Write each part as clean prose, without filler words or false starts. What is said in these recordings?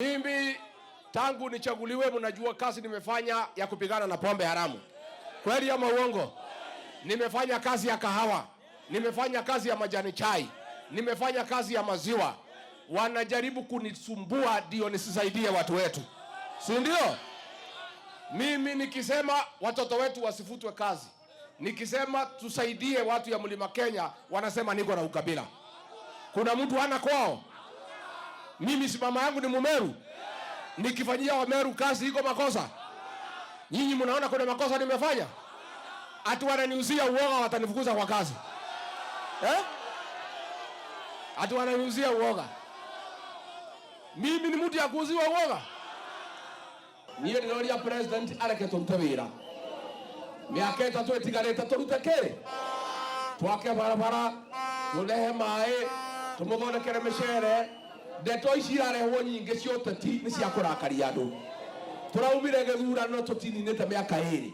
Mimi tangu nichaguliwe, mnajua kazi nimefanya ya kupigana na pombe haramu, kweli ama uongo? Nimefanya kazi ya kahawa, nimefanya kazi ya majani chai, nimefanya kazi ya maziwa. Wanajaribu kunisumbua ndio nisisaidie watu wetu, si ndio? Mimi nikisema watoto wetu wasifutwe kazi, nikisema tusaidie watu ya Mlima Kenya, wanasema niko na ukabila. Kuna mtu hana kwao? Mimi si mama yangu ni Mumeru, nikifanyia Wameru kazi iko makosa? Nyinyi mnaona kuna makosa nimefanya? Ati wananiuzia uoga, watanifukuza kwa kazi eh? Ati wananiuzia uoga. Mimi ni mtu ya kuuziwa uoga? Niĩ ndĩroria president areke tũrute wĩra mĩaka 3 ĩtigarĩte, tũrute kĩ? Twake barabara, tũrehe maĩ, tũmũthondekere mĩcere. Ndeto ici irarehwo nyingĩ cia ũteti nĩ cia kũrakaria andũ. Tũraumire gĩthurano tũtininĩte mĩaka 2,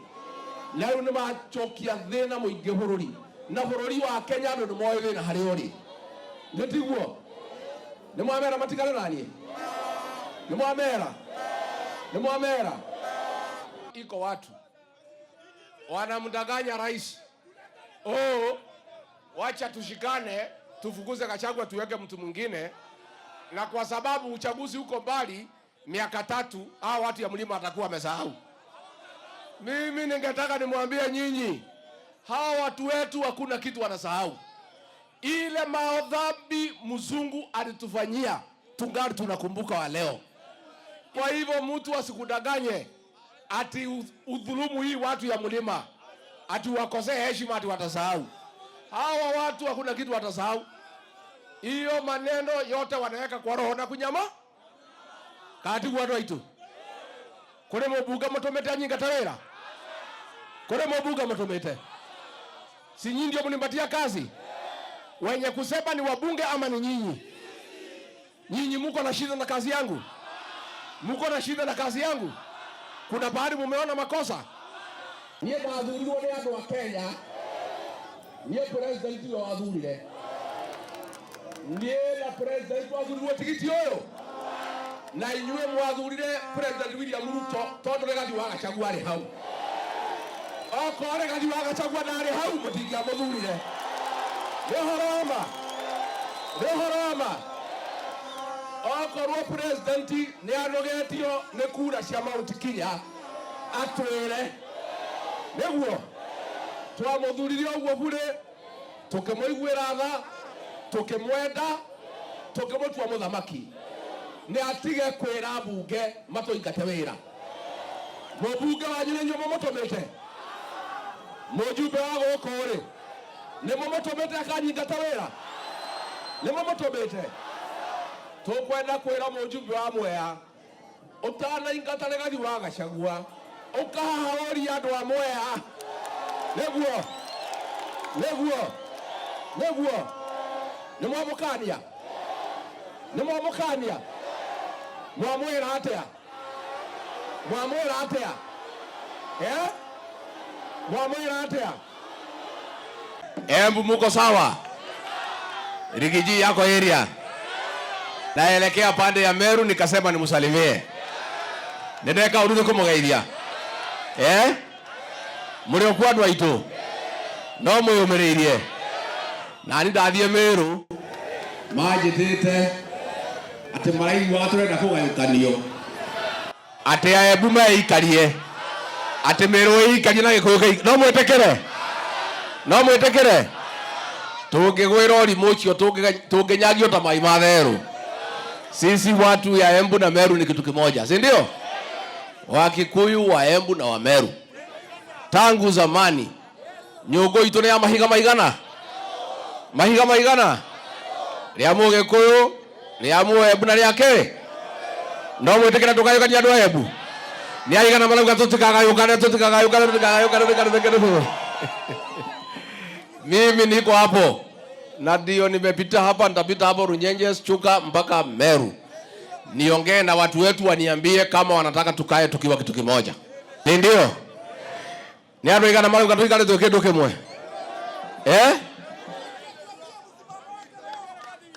na rĩu nĩ macokia thĩna mũingĩ bũrũri, na bũrũri wa Kenya andũ nĩ moĩ thĩna harĩa ũrĩ. Nĩ tiguo? Nĩ mwamera matigane na niĩ? Nĩ mwamera? Nĩ mwamera? Iko watu wanamdanganya rais, oh, wacha tushikane tufukuze Gachagua tuweke mtu mwingine, na kwa sababu uchaguzi uko mbali miaka 3, hao watu ya mlima watakuwa wamesahau. Mimi ningetaka nimwambie nyinyi, hawa watu wetu hakuna kitu wanasahau. Ile maodhambi mzungu alitufanyia tungali tunakumbuka wa leo. Kwa hivyo mtu asikudanganye ati udhulumu hii watu ya mlima, ati wakosee heshima, ati watasahau. Hawa watu hakuna kitu watasahau. Hiyo maneno yote wanaweka kwa roho na kunyama. Kati watu aitu. Kure mubunge mutumite anyingata wira? Kure mubunge mutumite? Si nyinyi ndio mnipatia kazi? Wenye kusema ni wabunge ama ni nyinyi? Nyinyi muko na shida na kazi yangu? Muko na shida na kazi yangu? Kuna pahali mumeona makosa? Niĩ ndathurirwo nĩ andũ a Kenya. Niĩ president ũyũ wathurire. Niĩ na president wathurirwo tigiti ũyũ. Na inyuĩ mwathurire President William Ruto tondũ Rigathi wa Gachagua arĩ hau. Okorwo Rigathi wa Gachagua ndarĩ hau, mũtingĩamũthurire. Nĩ ũhoro wa ma? Nĩ ũhoro wa ma? Okorwo president nĩ anogetio nĩ kura cia Mount Kenya, atwĩre. Nĩguo twamũthurire ũguo bure, tũkĩmũiguĩra tha, tũkĩmwenda, tũkĩmũtua mũthamaki. Nĩ atige kwĩra mbunge matũingate wĩra. Mũmbunge wanyu nĩ inyuĩ mũmũtũmĩte? Mũjumbe wa gũkũ rĩ, nĩ mũmũtũmĩte akanyingata wĩra? Nĩ mũmũtũmĩte? Tũkwenda kwĩra mũjumbe wa Mwea, ũtanaingata Rigathi wa Gachagua, ũkahaha ũria andũ a Mwea. Nĩguo? Nĩguo? Nĩguo? Nĩ mwamũkania? Nĩ mwamũkania? Mwamwĩra atĩa? Mwamwĩra atĩa? Eh? Mwamwĩra atĩa? Embu muko sawa? Rigiji yako area. Naelekea pande ya Meru nikasema nimsalimie. Nendeka urudi kumugeithia. Eh? Muri okwa andu aitu. No mwiyumiriirie. Na ni ndathie Meru manjitite ati maraigua turenda kugayukanio. Ati Aembu meikarie. Ati Meru ĩikarie na Gĩkũyũ no mwĩtĩkĩre? No mwĩtĩkĩre? Tũngĩgwĩra ũrimũ ũcio tũngĩnyagio ta mai ma therũ. Sisi watu ya Embu na Meru ni kitu kimoja, si ndio? Wakikuyu wa Embu na wa Meru tangu zamani. Nyũngũ itũ nĩ ya mahiga maigana? Mahiga maigana? Rĩa Mũgĩkũyũ, rĩa Mũembu na rĩa kĩ? No mwĩtĩkĩre tũgayũkanie andũ a Embu? Nĩ aigana marauga tũtikagayũkane, tũtikagayũkane, tũtikagayũkane, tũtikagayũkane? Mimi niko hapo na ndio nimepita hapa, nitapita hapo Runyenjes, Chuka mpaka Meru. Niongee na watu wetu waniambie kama wanataka tukae tukiwa kitu kimoja. Ni ndio? Ni andũ aigana marauga tuikare twĩ kĩndũ kĩmwe? Eh?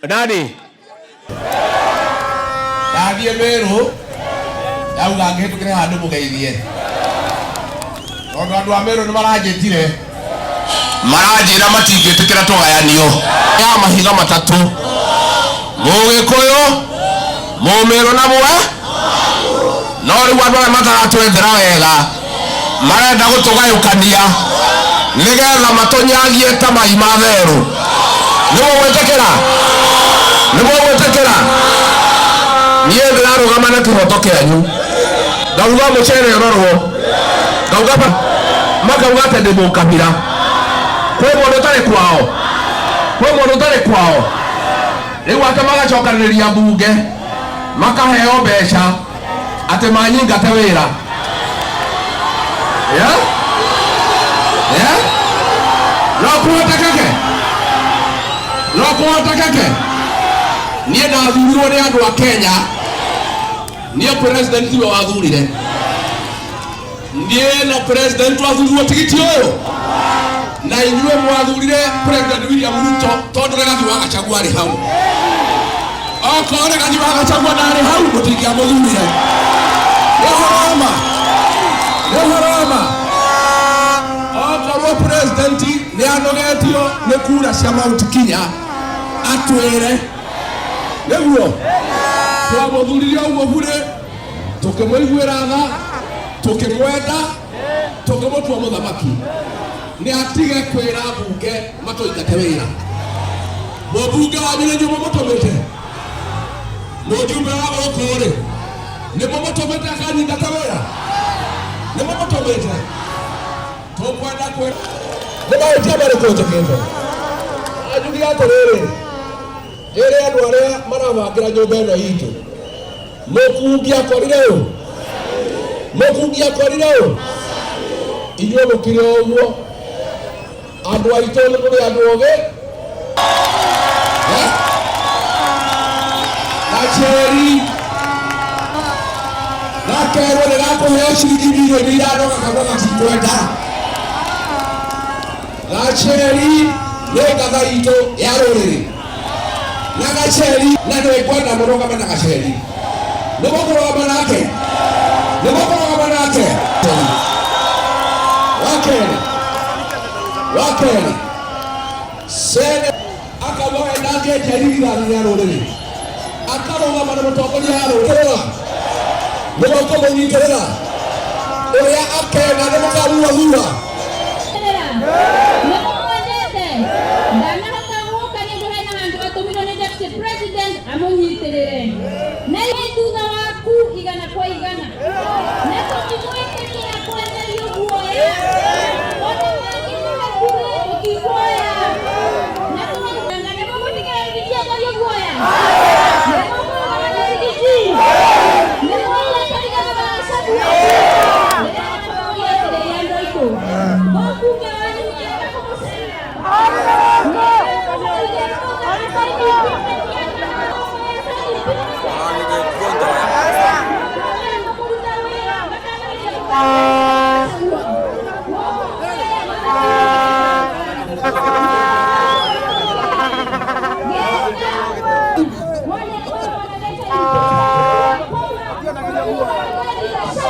Nani? Ndathiĩ Meru ndauga ngĩhĩtũkĩre handũ mũgeithie tondũ andũ a Meru nĩ maranjĩtire maranjĩra matingĩtĩkĩra tũgayanio ya mahiga matatũ Mũgĩkũyũ, Mũmĩrũ na Mwe. No rĩu andũ arĩa mataratwethera wega marenda gũtũgayũkania nĩgetha matũnyagie ta mai ma therũ. Nĩ mũgwĩtĩkĩra? Nĩ mũgwĩtĩkĩra? Niĩ ndĩrarũgama na kĩhoto kĩanyu. Ngauga mũcere ũrorwo, ngauga makauga atĩ ndĩ mũkabira. Kwĩ mũndũ ũtarĩ kwao? Kwĩ mũndũ ũtarĩ kwao? Rĩu atĩ magacokanĩrĩria mbunge makaheo mbeca atĩ manyingate wĩra. Yeah? Yeah? No kũhotekeke? No kũhotekeke? Niĩ ndathurirwo nĩ andũ a Kenya. Niĩ president tiwe wathurire. Niĩ na president wathurirwo tigiti ũyũ. Na inyuĩ mwathurire President William Ruto tondũ Rigathi wa Gachagua arĩ hau. Okorwo Rigathi wa Gachagua ndarĩ hau mũtingĩamũthurire. Nĩ ũhoro wa ma? Nĩ ũhoro wa ma? Okorwo president nĩ anogetio nĩ kura cia Mount Kenya atwĩre nĩguo twamũthurire ũguo burĩ, tũkĩmũiguĩra tha, tũkĩmwenda, tũkĩmũtua mũthamaki. Nĩ atige kwĩra mbunge matũingate wĩra. Mũmbunge wanyu nĩ inyuĩ mũmũtũmĩte? Mũjumbe wa gũkũ rĩ, nĩ mũmũtũmĩte akanyingata wĩra? Nĩ mũmũtũmĩte? Tũkwenda kwĩra nĩ mahĩtia marĩkũ njĩkĩte? Anjugie atĩrĩrĩ, njĩre andũ arĩa marabangĩra nyũmba ĩno itũ, mũkungi akorire ũ? Mũkungi akorire ũ? Inyuĩ mũkire o ũguo. Andũ aitũ nĩ mũrĩ andũ ogĩ. Gacheri gakerwo nĩ gakũheo ciringi mirioni 5 gakauga gatikwenda. Gacheri nĩ ngatha itũ ya rũrĩrĩ. Na Gacheri na nĩ ngwenda mũrũgame na Gacheri. Nĩ mũkũrũgama nake? Nĩ mũkũrũgama nake? Wakerĩ, wakerĩ, Sene akauga we ndangĩendia irigithathi rĩa rũrĩrĩ, akarũgama na mũtongoria wa rũrĩrĩ. Nĩ mũkũmũnyitĩrĩra ũrĩa akenda nĩ mũkamuathura. Nĩmũmwendete? Ndanahota gũka nĩ ũndũ hena handũ atũmirwo nĩ deputy president amũnyitĩrĩre. Na nĩ thutha waku 100%. Na tũtimwĩtĩkĩra kwenderio guoya. Ona mangĩtũhe kura tũtikuoya. Na tũrauga nĩ mũgũtigĩra Riggy G enderio guoya? Nĩ mũkũrũgama na Riggy G? Nĩ mũreka Rigathi wa Gachagua? Ndĩrenda kũmũria atĩrĩrĩ andũ aitũ, mũmbunge wanyu nĩarenda kũmũcerera?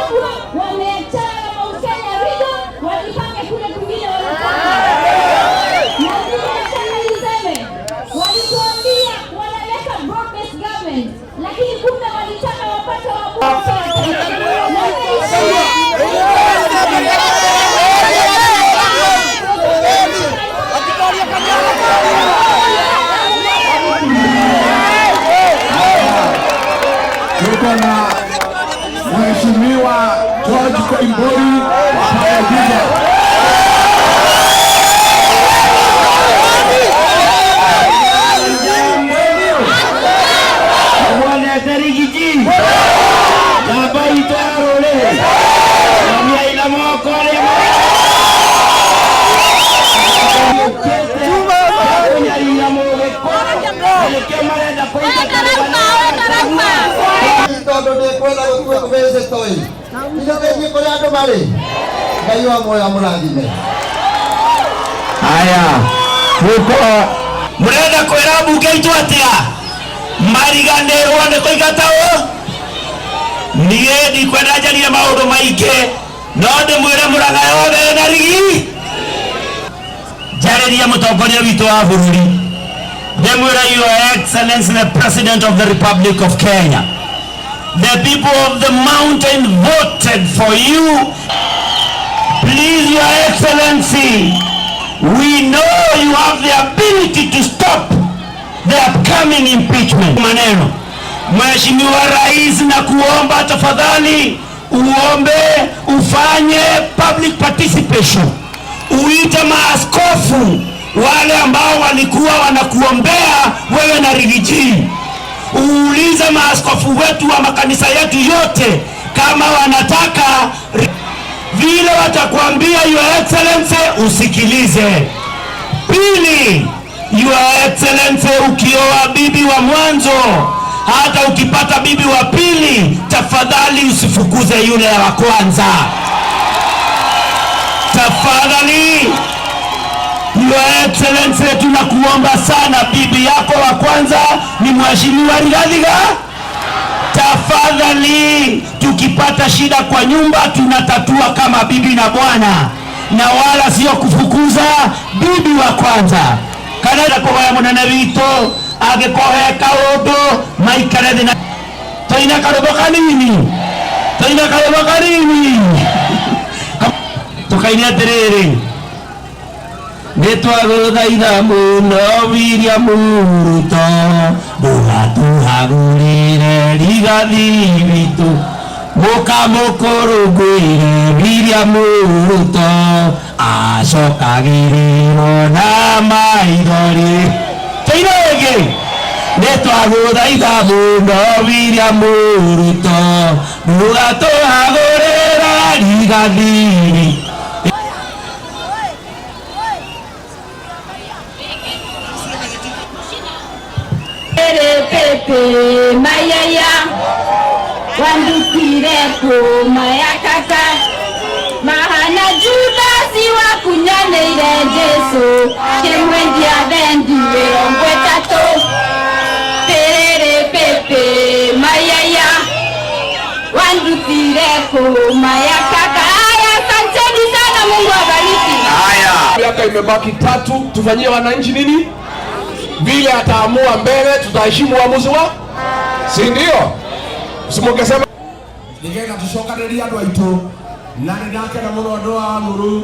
Wameachana na Mount Kenya region, wajipange kule kwingine wanataka. Na vile nataka niseme, walituambia wanaleta broad-based government, lakini kumbe walitaka wapate wabunge. Na Tuko na Mheshimiwa George Koimburi wa pale Juja. Mwonete Riggy G namba itũ ya rũrĩrĩ na ina moko arĩa kũnyarira Mũgĩkũyũ na nĩkĩo marenda kũingata. Tondũ ndĩkwenda gũkua kũbĩcĩtoi ithe kũrĩa andũ marĩ. Ngai wa muoyo amũrathime. Haya, tuko mũrenda kwĩra mbunge itũ atĩa mariganĩrwo nĩ kũingata ũ? Niĩ ndikwenda njarie maũndũ maingĩ, no ndĩmwĩre Mũrang'a yothe na rigi njarĩrie mũtongoria witũ wa bũrũri, ndĩmwĩre, Your Excellency the President of the Republic of Kenya, the people of the mountain voted for you. Please, Your Excellency, we know you have the ability to stop the upcoming impeachment. Maneno, Mheshimiwa Rais, na kuomba tafadhali uombe ufanye public participation, uite maaskofu wale ambao walikuwa wanakuombea wewe na Riggy G, uulize maaskofu wetu wa makanisa yetu yote kama wanataka vile watakwambia, Your Excellency, usikilize. Pili, Your Excellency, ukioa bibi wa mwanzo, hata ukipata bibi wa pili, tafadhali usifukuze yule wa kwanza. Tafadhali, Your Excellency, tunakuomba sana, bibi yako wa kwanza ni Mheshimiwa Rigathi. Tafadhali, tukipata shida kwa nyumba tunatatua kama bibi na bwana, na wala sio kufukuza bibi wa kwanza. Kana kuhoya munene witũ angĩkohe kaũndũ maikare thĩ na tũine karũmbo kanini, tũine karũmbo kanini, tũkaine atĩrĩrĩ: nĩ twagũthaitha mũno William Ruto, ndũgatũhagũrĩre Rigathi witũ, mũkamũkũrũngwĩre William Ruto, acokagĩrĩrwo na maithori. Tũine ĩngĩ: nĩ twagũthaitha mũno William Ruto, ndũgatũhagũrĩra Rigathi. Pepe mayaya wandutire kũmaya kaka mahana Judasi wakunyanĩire Jesu kĩmwendia thendi 30. Perere pepe mayaya wandutire kũmaya kaka. Haya, asanteni sana, Mungu abariki. Haya, miaka imebaki 3, tufanyie wananchi nini? Vile ataamua mbele, tutaheshimu uamuzi wa, si ndio? Simukesema nigetha tucokanĩrie andũ aitũ na nĩ ndakena mũno andũ a Amuru.